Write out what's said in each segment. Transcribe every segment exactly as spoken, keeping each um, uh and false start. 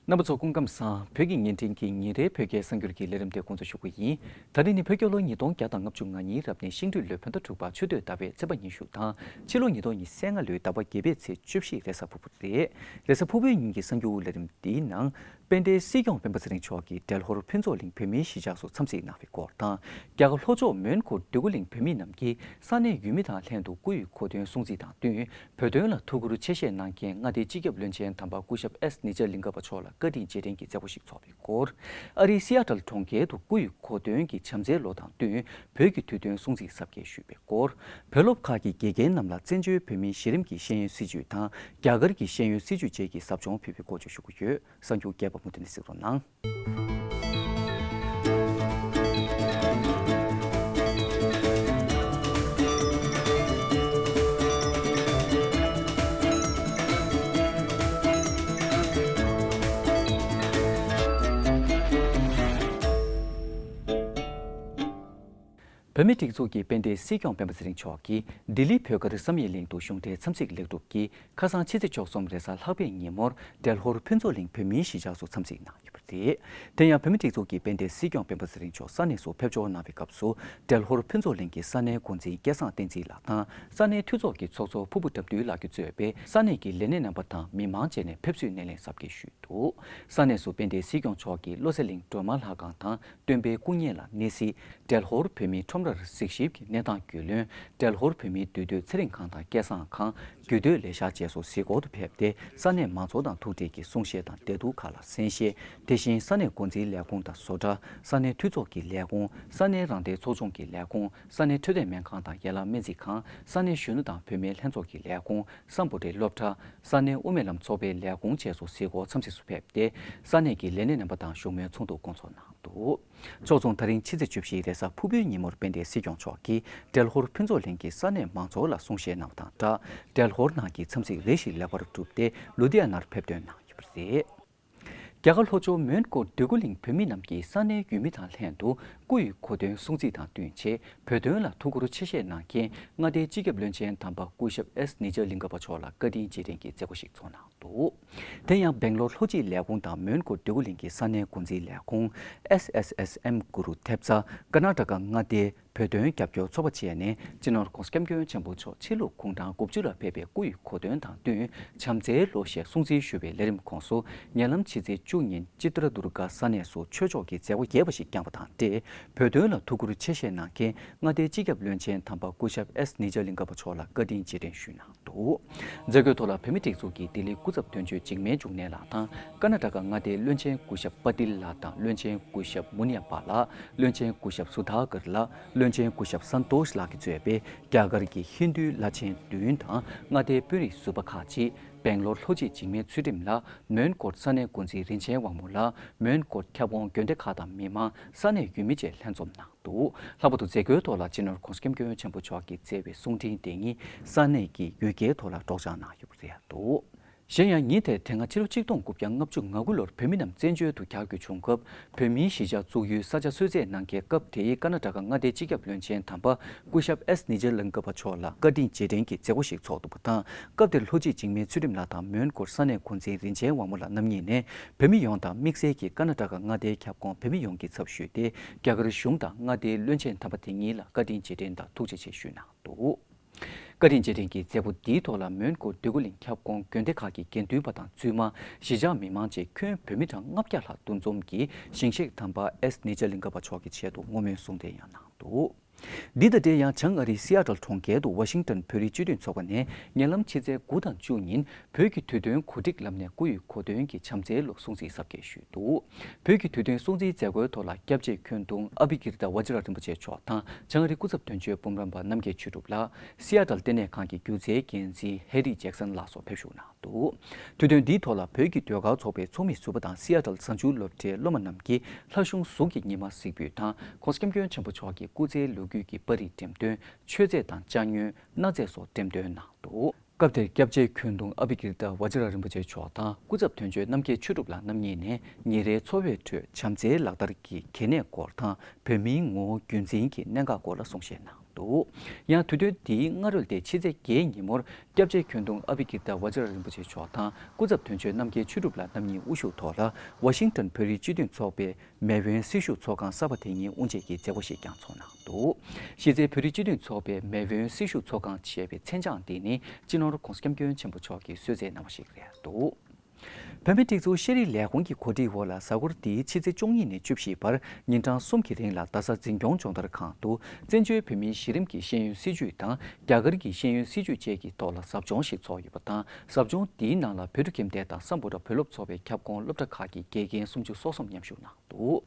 རྣམ་པ་ཚོ་སྐུ་ཁམས་བཟང་། བོད་ཀྱི་བརྙན་འཕྲིན་གྱི་ཉིན་རེའི་བོད་སྐད་གསར་འགྱུར་གྱི་ལས་རིམ་དེ་འགོ་འཛུགས་ཞུ་གི་ཡིན། ད་རིང་ནི་བོད་རྒྱལ་ལོ་ཉིས་སྟོང་བརྒྱ་དང་ལྔ་བཅུ་ང་གཉིས་རབ་གནས་ཤིང་སྦྲུལ་ལོའི་བོད་ཟླ་དྲུག་པ་ཆུ་སྟོད་ཟླ་བའི་ཚེས་པ་ཉི་ཤུ་དང་ཕྱི་ལོ་ཉིས་སྟོང་ཉི་ཤུ་རྩ་ལྔ་ལོའི་ཟླ་བ་བརྒྱད་པའི་ཚེས་བཅུ་བཞི་རེས་གཟའ་ཕུར་བུ་རེད། རེས་གཟའ་ཕུར་བུའི་ཉིན་གྱི་གསར་འགྱུར་ལས་རིམ་འདིའི་ནང་། དཔལ་ལྡན་སྲིད་སྐྱོང་སྤེན་པ་ཚེ་རིང་མཆོག་གིས་འབྲས་ལྷོར་ཕུན་ཚོགས་གླིང་བོད་མིའི་གཞིས་ཆགས་སུ་འཚམས་གཟིགས་གནང་བའི་སྐོར་དང་། རྒྱ་གར་ལྷོ་ཕྱོགས་མོན་གྷོ་འདོད་རྒུ་གླིང་བོད་མི་རྣམས་ཀྱིས་ས་གནས་ཡུལ་མི་དང་ལྷན་དུ་སྐུ་ཡི་གོ་སྟོན་སྲུང་བརྩི་དང་བསྟུན། བོད་དོན་ལ་ཐུགས་ཁུར་ཆེ་བཞེས་གནང་མཁན་མངའ་སྡེའི་སྤྱི་ཁྱབ་བློན་ཆེན་དམ་པ་སྐུ་ཞབས་ཨེས་ནི་ཇ་ལིང་ག་པ་མཆོག་ལ་བཀའ་དྲིན་རྗེས་དྲན་གྱི་མཛད་སྒོ་ཞིག་ཚོགས་པའི་སྐོར། ཨ་རིའི་སི་ཨ་ཊལ་གྲོང་ཁྱེར་དུ་སྐུ་ཡི་གོ་སྟོན་གྱི་བྱམས་བརྩེའི་ལོ་དང་བསྟུན། བོད་ཀྱི་དུས་སྟོན་སྲུང་བརྩི་གཟབ་རྒྱས་ཞུས་པའི་སྐོར། བོད་སློབ་ཁག་གི་དགེ་རྒན་རྣམས་ལ་བཙན་བྱོལ་བོད་མིའི་གཞི་རིམ་གྱི་ཤེས་ཡོན་སྲིད་བྱུས་དང་། རྒྱ་གར་གྱི་ཤེས་ཡོན་སྲིད་བྱུས་བཅས་ཀྱི་ཟབ་སྦྱོང་ཕུལ་བའི་སྐོར་བཅས་ཞུ་གི་ཡོད། གསར་འགྱུར་རྒྱས་པ་མུ་མཐུད་ནས་གཟིགས་རོགས་གནང་། བོད་མིའི་སྒྲིག་འཛུགས་ཀྱི་དཔལ་ལྡན་སྲིད་སྐྱོང་སྤེན་པ་ཚེ་རིང་མཆོག་གིས་ལྡི་ལི་བོད་སྒར་བསམ་ཡས་གླིང་དུ་གཞུང་འབྲེལ་འཚམས་གཟིགས་ལེགས་གྲུབ་ཀྱིས་ཁ་སང་ཕྱི་ཚེས་བཅུ་གསུམ་རེས་གཟའ་ལྷག་པའི་ཉིན་མོར་འབྲས་ལྷོར་ཕུན་ཚོགས་གླིང་བོད་མིའི་གཞིས་ཆགས་སུ་འཚམས་གཟིགས་གནང་ཡོད་པ་རེད། དེ་ཡང་བོད་མིའི་སྒྲིག་འཛུགས་ཀྱི་དཔལ་ལྡན་སྲིད་སྐྱོང་སྤེན་པ་ཚེ་རིང་མཆོག་ས་གནས་སུ་ཕེབས་འབྱོར་གནང་བའི་སྐབས་སུ། འབྲས་ལྷོར་ཕུན་ཚོགས་གླིང་གི་ས་གནས་འགོ་འཛིན་སྐལ་བཟང་བསྟན་འཛིན་ལགས་དང་ས་གནས་འཐུས་ཚོགས་ཀྱི་ཚོགས་གཙོ་ཕུར་བུ་དགྲ་འདུལ་ལགས་ཀྱིས་གཙོས་པའི་ས་གནས་ཀྱི་ལས་སྣེ་རྣམ་པ་དང་མི་མང་བཅས་ནས་ཕེབས་བསུའི་སྣེ་ལེན་གཟབ་རྒྱས་ཞུས་འདུག་ས་གནས་སུ་དཔལ་ལྡན་སྲིད་སྐྱོང་མཆོག་གིས་བློ་གསལ་གླིང་སྒྲོལ་མ་ལྷ་ཁང་དང་། སྟོན་པའི་སྐུ་བརྙན་ལ་གནས་གཟིགས། འབྲས་ལྷོར་བོད་མིའི་ཁྲོམ་རར་གཟིགས་ཞིབ་ཀྱི་གནས་སྟངས་རྒྱུས་ལོན། འབྲས་ལྷོར་བོད་མིའི་འདུས་སྡོད་ཚེ་རིང་ཁང་དང་སྐལ་བཟང་ཁང་། རྒྱུད་སྟོད་ལས་ཤག་བཅས་སུ་གཟིགས་སྐོར་དུ་ཕེབས་ཏེ། ས་གནས་མང་ཚོགས་དང་ཐུག་འཕྲད་ཀྱིས་གསུང་བཤད་དང་བདེ་སྡུག་ཁག་ལ་གསན་བཤད། དེ་བཞིན་ས་གནས་འགོ་འཛིན་ལས་ཁུངས་དང་བཟོ་གྲྭ། ས་གནས་འཐུས་ཚོགས་ཀྱི་ལས་ཁུངས། ས་གནས་རང་བདེན་ཚོགས་ཆུང་གི་ལས་ཁུངས། ས་གནས་འཕྲོད་བསྟེན་སྨན་ཁང་དང་ཡན་ལག་སྨན་རྩིས་ཁང་། ས་གནས་གཞོན་ནུ་དང་བུད་མེད་ལྷན་ཚོགས་ཀྱི་ལས་ཁུངས། སམ་བྷོ་ཊའི་སློབ་གྲྭ། ས་གནས་དབུ་མའི་ལམ་ཚོགས་པའི་ལས་ཁུངས་བཅས་སུ་གཟིགས་སྐོར་འཚམས་གཟིགས་སུ་ཕེབས་ཏེ། ས་གནས་ཀྱི་ལས་སྣེ་རྣམ་པ་དང་བཞུགས་མོལ་ཚོགས་འདུ་བསྐོང་ཚོགས་གནང་འདུག་ཕྱོགས་མཚུངས། ད་རིང་ཕྱི་ཚེས་བཅུ་བཞི་རེས་གཟའ་ཕུར་བུའི་ཉིན་མོར་དཔལ་ལྡན་སྲིད་སྐྱོང་མཆོག་གིས་འབྲས་ལྷོར་ཕུན་ཚོགས་གླིང་གི་ས་གནས་མང་ཚོགས་ལ་གསུང་བཤད་གནང་བ་དང་སྦྲགས། འབྲས་ལྷོར་ནང་གི་འཚམས་གཟིགས་རེ་ཞིག་ལེགས་པར་གྲུབ་སྟེ། ལུ་དྷི་ཡ་ནར་ཕེབས་ཐོན་གནང་ཡོད་པ་རེད། རྒྱ་གར་ལྷོ་ཕྱོགས་མོན་གྷོ་འདོད་རྒུ་གླིང་བོད་མི་རྣམས་ཀྱིས་ས་གནས་ཡུལ་མི་དང་ལྷན་དུ་སྐུ་ཡི་གོ་སྟོན་སྲུང་བརྩི་དང་བསྟུན་ཆེད། བོད་དོན་ལ་ཐུགས་ཁུར་ཆེ་བཞེས་གནང་མཁན་མངའ་སྡེའི་སྤྱི་ཁྱབ་བློན་ཆེན་དམ་པ་སྐུ་ཞབས་ཨེས་ནི་ཇ་ལིང་ག་པ་མཆོག་ལ་བཀའ་དྲིན་རྗེས་དྲན་གྱི་མཛད་སྒོ་ཞིག་ཚོགས་གནང་འདུག་དེ་ཡང་སྦེང་ལོར་ལྷོ་སྤྱི་ལས་ཁུངས་དང་མོན་གྷོ་འདོད་རྒུ་གླིང་གི་ས་གནས་འགོ་འཛིན་ལས་ཁུངས། ཨེས་ཨེས་ཨེས་ཨེམ་གུ་རུ་ཐེབས་རྩ། ཀར་ན་ཊ་ཀ་མངའ་སྡེའི་བོད་དོན་རྒྱབ་སྐྱོར་ཚོགས་པ་བཅས་ནས། སྤྱི་ནོར་༧གོང་ས་༧སྐྱབས་མགོན་ཆེན་པོ་མཆོག་ཕྱི་ལུགས་གུང་ཐང་དགུ་བཅུ་ལ་ཕེབས་པའི་སྐུ་ཡི་གོ་སྟོན་དང་བསྟུན། བྱམས་བརྩེའི་ལོ་ཞེས་སྲུང་བརྩི་ཞུ་བའི་ལས་རིམ་ཁོངས་སུ། ཉེ་ལམ་ཕྱི་ཚེས་བཅུ་ཉིན་ཅི་ཏྲ་དུར་ག་ས་གནས་སུ་ཆོས་ཕྱོགས་ཀྱི་མཛད་སྒོ་རྒྱས་པ་ཞིག་བསྐྱངས་པ་དང་འབྲེལ། བོད་དོན་ལ་ཐུགས་ཁུར་ཆེ་བཞེས་གནང་མཁན་མངའ་སྡེའི་སྤྱི་ཁྱབ་བློན་ཆེན་དམ་པ་སྐུ་ཞབས་ཨེས་ནི་ཇ་ལིང་ག་པ་མཆོག་ལ་བཀའ་དྲིན་རྗེས་དྲན་ཞུས་གནང་འདུག་མཛད་སྒོའི་ཐོག་ལ་བོད་མིའི་སྒྲིག་འཛུགས་ཀྱི་ལྡི་ལི་སྐུ་ཚབ་དོན་གཅོད་འཇིགས་མེད་འབྱུང་གནས་ལགས་དང་། ཀར་ན་ཊ་ཀ་མངའ་སྡེའི་བློན་ཆེན་སྐུ་ཞབས་པ་ཏིལ་ལགས་དང་། བློན་ཆེན་སྐུ་ཞབས་མུ་ནི་ཡ་པ་ལགས། བློན་ཆེན་སྐུ་ཞབས་སུ་དྷ་ཀར་ལགས། བློན་ཆེན་སྐུ་ཞབས་སན་ཏོཤ་ལགས་ཀྱིས་གཙོས་པའི་རྒྱ་གར་གྱི་ཧིན་རྡུའི་བླ་ཆེན་བདུན་དང་། མངའ་སྡེའི་དཔོན་རིགས་ཟུར་པ་ཁག་ཅིག་སྦེང་ལོར་ལྷོ་སྤྱི་འཇིགས་མེད་ཚུལ་ཁྲིམས་ལགས། མོན་གྷོར་ས་གནས་འགོ་འཛིན་རིན་ཆེན་དབང་མོ་ལགས། མོན་གྷོར་ཁྱབ་ཁོངས་དགོན་སྡེ་ཁག་དང་མི་མང་། ས་གནས་ཡུལ་མི་བཅས་ལྷན་འཛོམས་གནང་འདུག་ལྷག་པར་དུ་མཛད་སྒོའི་ཐོག་ལ་སྤྱི་ནོར་༧གོང་ས་༧སྐྱབས་མགོན་ཆེན་པོ་མཆོག་གིས་བསྩལ་བའི་གསུང་འཕྲིན་དེ་ཉིད་ས་གནས་ཀྱི་ཡུལ་སྐད་ཐོག་ལ་སྒྲོག་སྦྱང་གནང་ཡོད་པ་རེད་འདུག་གཞན་ཡང་ཉིན་དེར་དེ་སྔ་ཕྱི་ལོ་ཆིག་སྟོང་དགུ་བརྒྱ་ལྔ་བཅུ་ང་དགུ་ལོར་བོད་མི་རྣམས་བཙན་བྱོལ་དུ་གྱར་དགོས་བྱུང་སྐབས། བོད་མིའི་གཞིས་ཆགས་བཙུགས་ཡུལ་ས་ཆ་གསོལ་སྩལ་གནང་མཁན་སྐབས་དེའི་ཀར་ན་ཊ་ཀ་མངའ་སྡེའི་སྤྱི་ཁྱབ་བློན་ཆེན་དམ་པ་སྐུ་ཞབས་ཨེས་ནི་ཇ་ལིང་ག་པ་མཆོག་ལ་བཀའ་དྲིན་རྗེས་དྲན་གྱི་མཛད་སྒོ་ཞིག་ཚོགས་འདུག་པ་དང་། སྐབས་དེར་ལྷོ་སྤྱི་འཇིགས་མེད་ཚུལ་ཁྲིམས་ལགས་དང་། མོན་གྷོར་ས་གནས་འགོ་འཛིན་རིན་ཆེན་དབང་མོ་ལགས་རྣམ་གཉིས་ནས། བོད་མི་ཡོངས་དང་དམིགས་བསལ་གྱིས་ཀར་ན་ཊ་ཀ་མངའ་སྡེའི་ཁྱབ་ཁོངས་བོད་མི་ཡོངས་ཀྱི་ཚབ་ཞུས་ཏེ། རྒྱ་གར་གཞུང་དང་མངའ་སྡེའི་བློན་ཆེན་དམ་པ་དེ་གཉིས་ལ་བཀའ་དྲིན་རྗེས་དྲན་དང་ཐུགས་རྗེ་ཆེ་ཞུས་གནང་འདུག་བཀའ་དྲིན་རྗེས་དྲན་གྱི་མཛད་སྒོ་འདིའི་ཐོག་ལ་མོན་གྷོ་འདོད་རྒུ་གླིང་ཁྱབ་ཁོངས་དགོན་སྡེ་ཁག་གི་དགེ་འདུན་པ་དང་། བཙུན་མ། གཞིས་ཆགས་མི་མང་བཅས་ཁྱོན་བོད་མི་གྲངས་ལྔ་བརྒྱ་ལྷག་འདུ་འཛོམས་ཀྱིས་ཞིང་གཤེགས་དམ་པ་ཨེས་ནི་ཇ་ལིང་ག་པ་མཆོག་གི་ཆེད་དུ་བསྔོ་སྨོན་གསུང་འདོན་ཡང་གནང་འདུག་འདི་དང་འབྲེལ་ཡང་བྱང་ཨ་རིའི་སི་ཨ་ཊལ་གྲོང་ཁྱེར་དུ་ཝ་ཤིང་ཊོན་བོད་རིགས་སྤྱི་མཐུན་ཚོགས་པ་ནས་ཉེ་ལམ་ཕྱི་ཚེས་དགུ་དང་བཅུ་ཉིན་བོད་ཀྱི་དུས་སྟོན་གོ་སྒྲིག་ལམ་ནས་སྐུ་ཡི་གོ་སྟོན་གྱི་བྱམས་བརྩེའི་ལོ་སྲུང་བརྩི་གཟབ་རྒྱས་ཞུས་འདུག་བོད་ཀྱི་དུས་སྟོན་སྲུང་བརྩིའི་མཛད་སྒོའི་ཐོག་ལ་སྐྱབས་རྗེ་འཁོན་གདུང་ཨ་བྷི་ཀིརྟ་ཝ་ཇི་ར་རིན་པོ་ཆེ་མཆོག་དང་། བྱང་ཨ་རིའི་སྐུ་ཚབ་དོན་གཅོད་སྤུངས་རམས་པ་རྣམ་རྒྱལ་ཆོས་གྲུབ་ལགས། སི་ཨ་ཊལ་ལྟེ་གནས་ཁང་གི་སྒྱུ་རྩལ་འགན་འཛིན་ཧེ་རི་ཇེག་སན་ལགས་སོགས་ཕེབས་ཞུགས་གནང་འདུག་དུས་སྟོན་འདིའི་ཐོག་ལ་བོད་ཀྱི་ཟློས་གར་ཚོགས་པའི་ཚོགས་མི་ཟུར་པ་དང་། སི་ཨ་ཊལ་གཟའ་མཇུག་སློབ་གྲྭའི་སློབ་མ་རྣམས་ཀྱིས་ལྷ་གཞུང་གཟུགས་ཀྱི་ཉི་མ་གཟིགས་འབུལ་དང་། ྋགོང་ས་ྋསྐྱབས་མགོན་ཆེན་པོ་མཆོག་གི་སྐུ་ཚེའི་ལོ་རྒྱུས་ཀྱི་པར་རིས་འགྲེམས་སྟོན། མཆོད་རྫས་དང་ཅ་དངོས། སྣ་རྫས་སོགས་འགྲེམས་སྟོན་གནང་འདུག་སྐབས་དེར་སྐྱབས་རྗེ་འཁོན་གདུང་ཨ་བྷི་ཀིརྟ་ཝ་ཇི་ར་རིན་པོ་ཆེ་མཆོག་དང་། སྐུ་ཚབ་དོན་གཅོད་རྣམ་རྒྱལ་ཆོས་གྲུབ་ལགས་རྣམ་གཉིས་ནས་ཉིན་རེའི་འཚོ་བའི་ཁྲོད་བྱམས་བརྩེའི་ལག་བསྟར་གྱི་གལ་གནད་སྐོར་དང་། བོད་མིའི་ངོ་བོ་རྒྱུན་འཛིན་གྱི་གནད་འགག་སྐོར་ལ་གསུང་བཤད་གནང་ འདུག། ཡང་དུས་སྟོན་འདིའི་སྔ་རོལ་ཏེ་ཕྱི་ཚེས་བརྒྱད་ཉིན་མོར་སྐྱབས་རྗེ་ཁྱོན་བསྡོམས་ཨ་བྷི་ཀིརྟ་བཛྲ་རིན་པོ་ཆེ་མཆོག་དང་སྐུ་ཚབ་དོན་གཅོད་རྣམ་རྒྱལ་ཆོས་གྲུབ་ལགས་རྣམ་གཉིས་དབུ་བཞུགས་ཐོག་ལ་ཝ་ཤིང་ཏོན་བོད་རིགས་སྤྱི་མཐུན་ཚོགས་པའི་མེས་དབོན་སྲི་ཞུ་ཚོགས་ཁང་གསར་པ་དེ་ཉིད་དབུ་འབྱེད་ཀྱི་མཛད་སྒོ་ཞིག་ཀྱང་ཚོགས་གནང་འདུག། གཞི་རྩའི་བོད་རིགས་སྤྱི་མཐུན་ཚོགས་པའི་མེས་དབོན་སྲི་ཞུ་ཚོགས་ཁང་ཞེས་པའི་མཚན་བྱང་འདི་ནི་སྤྱི་ནོར་༸གོང་ས་༸སྐྱབས་མགོན་ཆེན་པོ་མཆོག་གིས་གསོལ་སྩལ་གནང་བ་ཞིག་རེད་འདུག། བོད་མིའི་སྒྲིག་འཛུགས་ཤེས་རིག་ལས་ཁུངས་ཀྱི་གོ་སྒྲིག་འོག་ལ་གཟའ་འཁོར་འདིའི་ཕྱི་ཚེས་བཅུ་གཉིས་ནས་བཅུ་བཞི་བར་ཉིན་གྲངས་གསུམ་གྱི་རིང་ལ་རྡ་ས་འཛིན་སྐྱོང་སྦྱོང་བརྡར་ཁང་དུ་བཙན་བྱོལ་བོད་མིའི་གཞི་རིམ་གྱི་ཤེས་ཡོན་སྲིད་བྱུས་དང་རྒྱ་གར་གྱི་ཤེས་ཡོན་སྲིད་བྱུས་བཅས་ཀྱི་ཐོག་ལ་ཟབ་སྦྱོང་ཞིག་ཚོགས་ཡོད་པ་དང་། ཟབ་སྦྱོང་འདིའི་ནང་ལ་བོད་ཕྲུག་ཁྱིམ་སྡེ་དང་སམ་བྷོ་ཊ་བོད་སློབ་ཚོགས་པའི་ཁྱབ་ཁོངས་སློབ་གྲྭ་ཁག་གི་དགེ་རྒན་སུམ་ཅུ་སོ་གསུམ་མཉམ་ཞུགས་གནང་འདུག།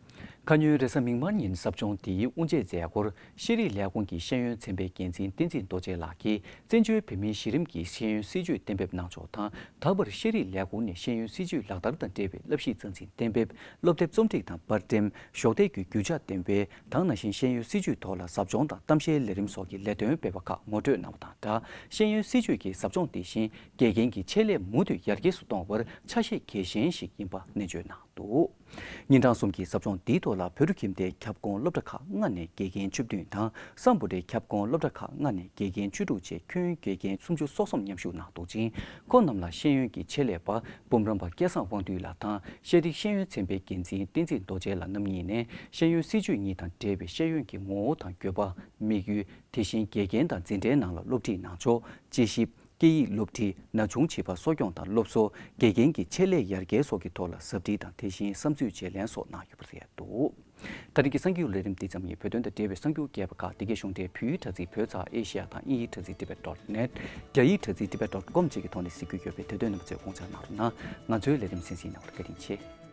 ཁ་ཉིན་རེས་གཟའ་མིག་དམར་ཉིན་ཟབ་སྦྱོང་འདིའི་དབུ་འབྱེད་མཛད་སྒོར་ཤེས་རིག་ལས་ཁུངས་ཀྱི་ཤེས་ཡོན་ཚན་པའི་འགན་འཛིན་བསྟན་འཛིན་རྡོ་རྗེ་ལགས་ཀྱིས་བཙན་བྱོལ་བོད་མིའི་གཞི་རིམ་གྱི་ཤེས་ཡོན་སྲིད་བྱུས་གཏན་འབེབས་གནང་ཕྱོགས་དང་། ད་བར་ཤེས་རིག་ལས་ཁུངས་ནས་ཤེས་ཡོན་སྲིད་བྱུས་ལག་བསྟར་དང་འབྲེལ་བའི་བསླབ་གཞི་རྩ་འཛིན་གཏན་འབེབས། སློབ་དེབ་རྩོམ་སྒྲིག་དང་པར་འགྲེམས། གཞོགས་འདེགས་ཀྱི་རྒྱུ་ཆ་འདེམས་སྤེལ་དང་། ནང་བཞིན་ཤེས་ཡོན་སྲིད་བྱུས་ཐོག་ལ་ཟབ་སྦྱོང་དང་གཏམ་བཤད་ལས་རིམ་སོགས་ཀྱི་ལས་དོན་སྤེལ་བ་ཁག་ངོ་སྤྲོད་གནང་བ་དང་སྦྲགས། ཤེས་ཡོན་སྲིད་བྱུས་ཀྱི་ཟབ་སྦྱོང་འདི་བཞིན་དགེ་རྒན་གྱི་ཆེད་ལས་མུ་མཐུད་ཡར་རྒྱས་སུ་གཏོང་བར་ཆ་ཤས་གལ་ཆེན་ཞིག་ཡིན་པ་ནན་བརྗོད་གནང་འདུག། ཉིན་གྲངས་གསུམ་གྱི་ཟབ་སྦྱོང་འདིའི་ཐོག་ལ་བོད་ཕྲུག་ཁྱིམ་སྡེའི་ཁྱབ་ཁོངས་སློབ་གྲྭ་ཁག་ལྔ་ནས་དགེ་རྒན་བཅུ་བདུན་དང་སམ་བྷོ་ཊའི་ཁྱབ་ཁོངས་སློབ་གྲྭ་ཁག་ལྔ་ནས་དགེ་རྒན་བཅུ་དྲུག་བཅས་ཁྱོན་དགེ་རྒན་སུམ་ཅུ་སོ་གསུམ་མཉམ་ཞུགས་གནང་འདུག་ཅིང་། ཁོང་རྣམས་ལ་ཤེས་ཡོན་གྱི་ཆེད་ལས་པ་འབུམ་རམས་པ་སྐལ་བཟང་དབང་འདུས་ལགས་དང་ཤེས་རིག་ཤེས་ཡོན་ཚན་པའི་འགན་འཛིན་བསྟན་འཛིན་རྡོ་རྗེ་ལགས་རྣམ་གཉིས་ནས་ཤེས་ཡོན་སྲིད་བྱུས་གཉིས་དང་འབྲེལ་བའི་ཤེས་ཡོན་གྱི་ངོ་བོ་དང་དགོས་པ། དམིགས་ཡུལ། དེ་བཞིན་དགེ་རྒན་དང་འཛིན་གྲྭའི་ནང་ལ་སློབ་ཁྲིད་གནང་ཕྱོགས། དཔྱད་ཞིབ། སྐད་ཡིག་སློབ་ཁྲིད། ན་ཆུང་བྱིས་པ་གསོ་སྐྱོང་དང་སློབ་གསོ། དགེ་རྒན་གྱི་ཆེད་ལས་ཡར་རྒྱས་སོགས་ཀྱི་ཐོག་ལ་ཟབ་ཁྲིད་དང་དེ་བཞིན་བསམ་ཚུལ་བརྗེ་ལེན་སོགས་གནང་ཡོད་པ་རེད་འདུག། ད་རིང་གི་གསར་འགྱུར་ལས་རིམ་འདི་ཙམ་ཡིན། བོད་དོན་དང་འབྲེལ་བའི་གསར་འགྱུར་རྒྱས་པ་ཁག་འདི་གའི་གཞུང་འབྲེལ་བོད་ཡིག་དྲ་ཚིགས་བོད་ཚགས་ཨེ་ཤེ་ཡ་དང་དབྱིན་ཡིག་དྲ་ཚིགས་tibet dot net། རྒྱ་ཡིག་དྲ་ཚིགས་tibet dot com བཅས་ཀྱི་ཐོག་ནས་གཟིགས་རྒྱུ་ཡོད་པས་དེ་དོན་རྣམ་པ་ཚོས་དགོངས་འཇགས་གནང་རོགས་གནང་། ང་ཚོའི་ལས་རིམ་གསན་གཟིགས་གནང་བར་བཀའ་དྲིན་ཆེ།